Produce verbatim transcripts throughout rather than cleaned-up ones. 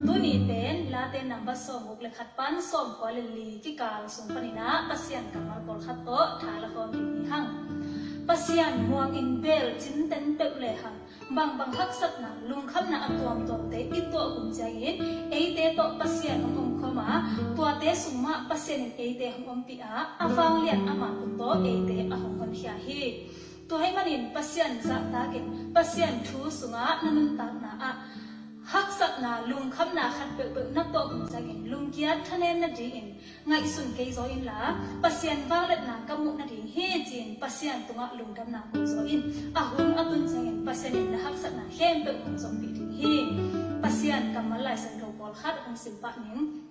Tuni pen Late number sawmguk le khat pan sawmkua le li kikal sung panin ah Pasian kammal pawlkhat tawh tha la khawm ding hi hang. Pasian muang in beel cinten peuh le hang, bangbang haksatna, lungkhamna a tuamtuamte i tuah hun ciangin eite tawh Pasian hong omkhawm a, tuate sung mah Pasian in eite hong ompih a, a vanglian ama khut tawh eite a hong honkhia hi. Tua ahih manin Pasian zahtakin Pasian thu sungah na nuntakna ah haksatna, lungkhamna khat peuhpeuh na tuah hun ciangin lungkiat thanem nadingin ngaihsun kei zaw inla, Pasian vangliatna ka muh nading hi ci-in Pasian tungah lungdamna ko zaw in. A hun a tun ciangin Pasian in na haksatna khempeuh hong zawhpih ding hi. Pasian kammal Lai Siangtho pawlkhat hong simpah ning.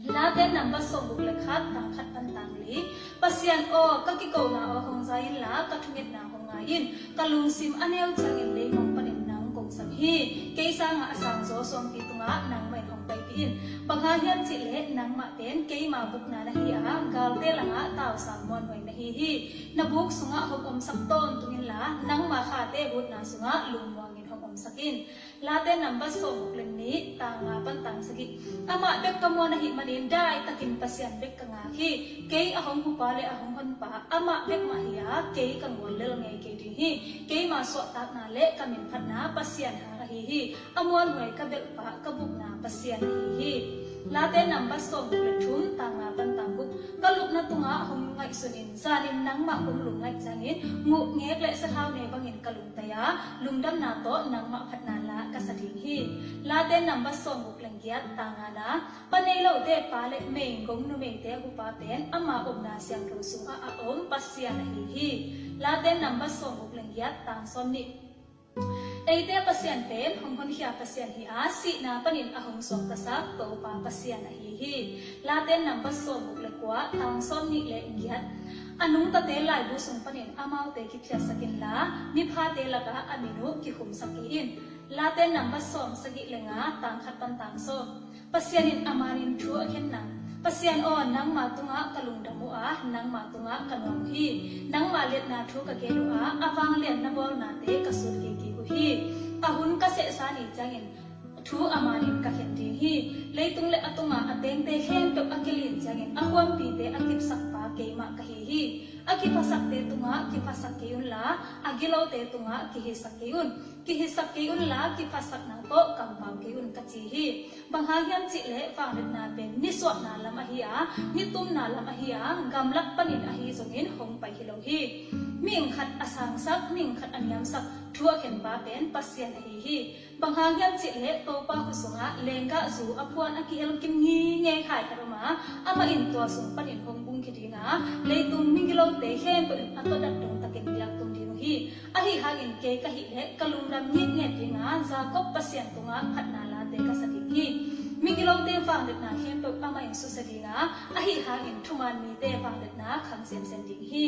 Late number sawmguk le khat, tang khat pan tang li. Pasian aw, ka kikona aw hong za inla, ka thungetna hong ngai in. Ka lungsim a neu ciangin leimong panin nang kong sam hi. Kei sangah a sangzaw suangpi tungah nangmah in hong paipih in. Bang hang hiam cih leh nangmah pen keima bukna na hi a, galte langah tausang muanhuai na hi hi. Na buk sungah hong omsak tawntung inla, nangma khate hutna sungah lungmuangin hong omsak in. Late number sawmguk le nih, tang nga pan tang sagih. Amah bek ka muan ahih manin daitakin Pasian bek ka ngak hi. Kei a hong hupa le a hong honpa amah bek mah hi a, kei ka guallel ngei kei ding hi. Keima suahtakna le ka minphatna Pasian hang ahi hi. A muanhuai ka belhpa, ka bukna Pasian ahi hi. Late number sawmguk le thum, tang nga pan tang guk. Ka lupna tungah hong ngaihsun in, zanin nangmah hong lungngaih ciangin nguhngek le sathau ne bangin ka lungtai a, lungdamna tawh nangmah phatna la ka sa ding hi. Late number sawmguk le giat, tang ngana. Pa nei lote pa le meigong numeite hupa pen ama omna siangtho sungah a om Pasian ahi hi. Late number sawmguk le giat, tang sawmnih. Eite Pasian pen hong honkhia Pasian hi a, sihna panin a hong suaktasak Topa Pasian ahi hi. Late number sawmguk le kua, tang sawmnih le giat. A nungtate laibu sung panin amaute kiphiatsak inla, miphate lakah a min uh kikhumsak kei in. Late number sawmsagih le nga, tang khat pan tang sawm. Pasian in a manin thu a khenna. Pasian aw, nangma tungah ka lungdam uh a, nangma tungah ka nuam uh hi. Nangma liatna thu ka gen uh a, a vanglian na bawlnate ka sut kik uh hi. A hun ka sehsa ni ciangin thu a manin ka khen ding hi. Leitung le a tungah a tengte khempeuh a kilin ciangin a huampite a kipsakpa keimah ka hi hi. A kiphasakte tungah kiphasak kei unla, a gilote tungah kihisak kei un. Kihisak kei unla, kiphasakna tawh kampau kei un, ka ci hi. Bang hang hiam cih leh vangliatna pen nisuahna lam ahi a, nitumna lam ahi a, gamlak panin ahi zongin hong pai hi lo hi. Mihing khat a sangsak, mihing khat a niamsak, thu a khenpa pen Pasian ahi hi. Bang hang hiam cih leh Topa khut sungah lenggahzu a phuan a kihel kim ngingei hai khat om a, amah in tua sung panin hong bungkhia ding a, leitung migilote khempeuh in a tawdat dongtakin biak tung ding uh hi. Ahi hangin kei ka hih leh ka lungdam ngitnget ding a, Jakob Pasian tungah phatna late ka sa ding hi. Migilote vangliatna khempeuh amah in susia ding a, ahi hangin thuman mite vangliatna khang semsem ding hi.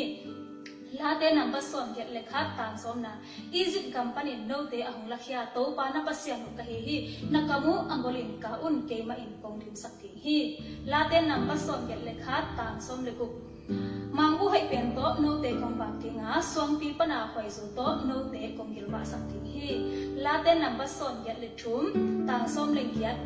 Late number sawmgiat le khat, tang sawmna. Egypt gam panin note a hong lakhia Topa na Pasian uh ka hi hi. Na kam uh a golin ka un, keimah in kong dimsak ding hi. Late number sawmgiat le khat, tang sawm le guk. Mangbuh hoih pen tawh note kong vak ding a, suangpi pana huaizu tawh note kong gilvahsak ding hi. Late number sawmgiat le thum, tang sawm le giat.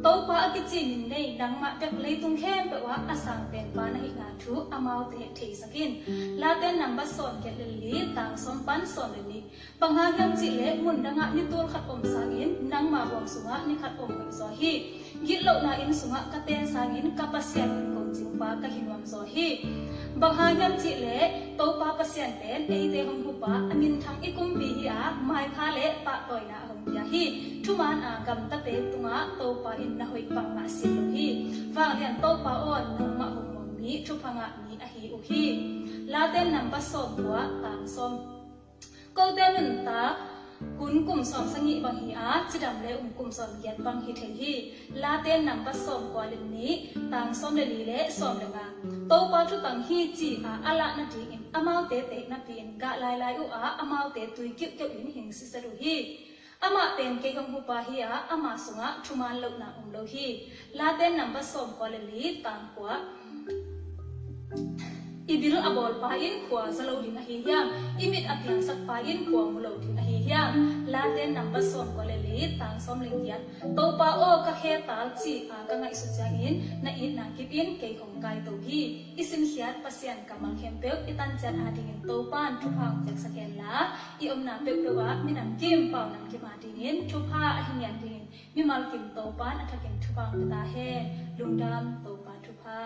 Topa a kici min nei nangmah bek leitung khempeuh ah a sang penpa na hihna thu amaute theisak in. Late number sawmgiat le li, tang sawm pan sawm le nih. Bang hang hiam cih leh mun dangah ni tul khat om sangin nangma buang sungah ni khat om hoih zaw hi. Gitlohna inn sungah ka ten sangin ka Pasian in kong cingpa ka hi nuam zaw hi. Bang hang hiam cih leh Topa Pasian pen eite hong hupa, a minthang i kumpi hi a, maipha le pahtawina a hong pia hi. Thuman a gamtate tungah Topa in na hoih bang ngah si lo hi. Vanglian Topa aw, nangmah hong muang mi, thupha ngah mi ahi uh hi. Late number sawmkua, tang sawm. Kote nuntak hun kum sawmsagih bang hi a, cidam le um kum sawmgiat bang hi thei hi. Late number sawmkua le nih, tang sawm le li le sawm le nga. Topa thutang hi ci a a lah nadingin amaute teh napi-in gah lailai uh a, amaute tui kiuhkeuh in hing siset uh hi. Amah pen kei hong hupa hi a, ama sungah thuman lohna om lo hi. Late number sawmkua le li, tang kua. I bil a bawlpa in khua za lo ding ahi hiam? I mit a piangsakpa in khua mu lo ding ahi hiam? Late nambat sawmkua le li, tang sawm le giat. Topa aw, ka khe tal ci-a ka ngaihsut ciangin na itna kip in kei hong kaito hi. I sinkhiat Pasian kammal khempeuh i tanciat adingin Topa'n thupha hong piaksak hen la, i omna peuhpeuh ah minam kim, pau nam kim adingin thupha a hi ngiat dingin mimal kim Topa'n a thakin thupha hong pia ta hen. Lungdam, Topa thupha.